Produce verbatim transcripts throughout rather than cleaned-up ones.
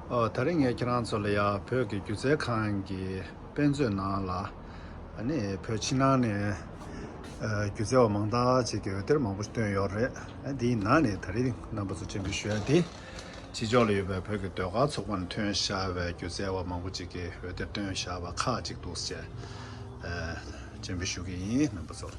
ཨོ། ད་རིང་ངས་ཁྱེད་རང་ཚོ་ལ་ཡ་བོད་ཀྱི་སྒྱུ་རྩལ་ཁང་གི་དཔེ་མཛོད་ནང་ལ། ཨ་ནི་བོད་ཕྱི་ནང་ནས་ཨ་སྒྱུ་རྩལ་བ་མང་དག་ཅིག་གིས་འོད་སྡེར་མང་པོ་ཞིག་བཏོན་ཡོད་རེད། ཨ་འདིའི་ནང་ནས་ད་རིང་རྣམ་པ་ཚོ་སྤྱན་འབུལ་ཞུ་ཡ་དེ། ཕྱི་ཕྱོགས་ལ་ཡོད་པའི་བོད་ཀྱི་ཟློས་གར་ཚོགས་པ་ནས་ཐོན་བཞག་པའི་སྒྱུ་རྩལ་བ་མང་པོ་ཅིག་གིས་འོད་སྡེར་བཏོན་བཞག་པ་ཁག་ཅིག་འདུག་ཟེར། ཨ་སྤྱན་འབུལ་ཞུ་གི་ཡིན། རྣམ་པ་ཚོ།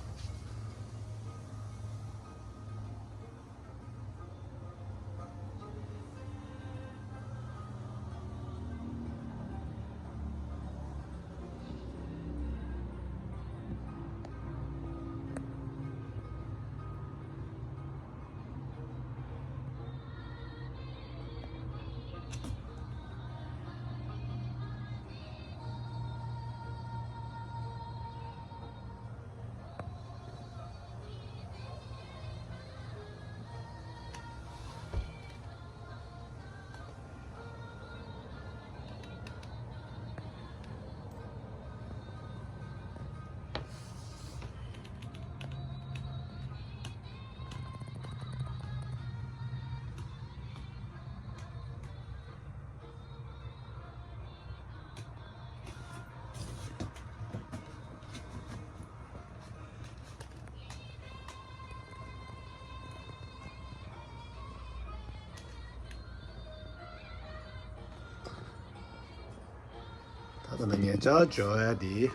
ད་ལྟ་ང་ཉེ་ཆར་འབྱོར་ཡ་དེ།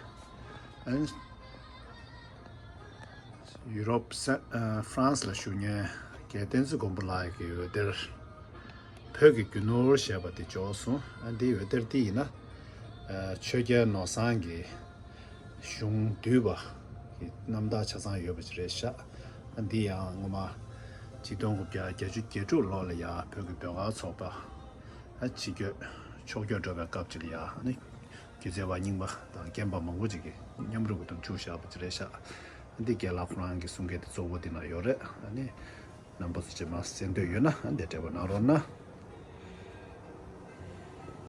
ཨན། ཡུ་རོབ་ས་ཨ་ཧྥ་རན་སི་ལ་བཞུགས་མཁན་རྒན་བསྟན་འཛིན་མགོན་པོ་ལགས་ཀྱི་འོད་སྡེར། བོད་ཀྱི་རྒྱུ་ནོར་ཞེས་པ་དེ་འབྱོར་སོང་། ཨ་འདིའི་འོད་སྡེར་འདི་ཡིན་ན། ཨ་ཆོས་རྒྱལ་ནོར་བཟང་གི་གཞུང་བསྡུས་པ་གི་རྣམ་ཐར་ཆ་ཚང་ཡོད་པ་ཅིག་རེད་ཤག་ཨ་འདི་ཡང་སྔོན་མ་ཆིག་སྟོང་དགུ་བརྒྱ་བརྒྱད་ཅུ་གྱ་དྲུག་ལོ་ལ་ཡང་བོད་ཀྱི་ཟློས་གར་ཚོགས་པ་ཨ་ཕྱི་སྐྱོད་ཕྱོགས་སྐྱོད་འགྲོ་བའི་སྐབས་ཅིག་ལ་ཡང་ཨ་ནི་སྒྱུ་རྩལ་བ་རྙིང་པ་དང་རྒན་པ་མང་པོ་ཅིག་གིས་མཉམ་རུབ་ཀྱིས་བཅུག་བཞག་པ་ཅིག་རེད་ཤག་ཨ་འདི་རྒན་ལགས་ཁོ་རང་གི་གསུང་སྐད་དེ་གཙོ་བོ་འདི་ན་ཡོད་རེད། ཨ་ནི་རྣམ་པ་ཚོ་རྗེས་མ་གསན་འདོད་ཡོད་ན་ཨ་འདི་འབྲེལ་བ་གནང་རོགས་གནང་།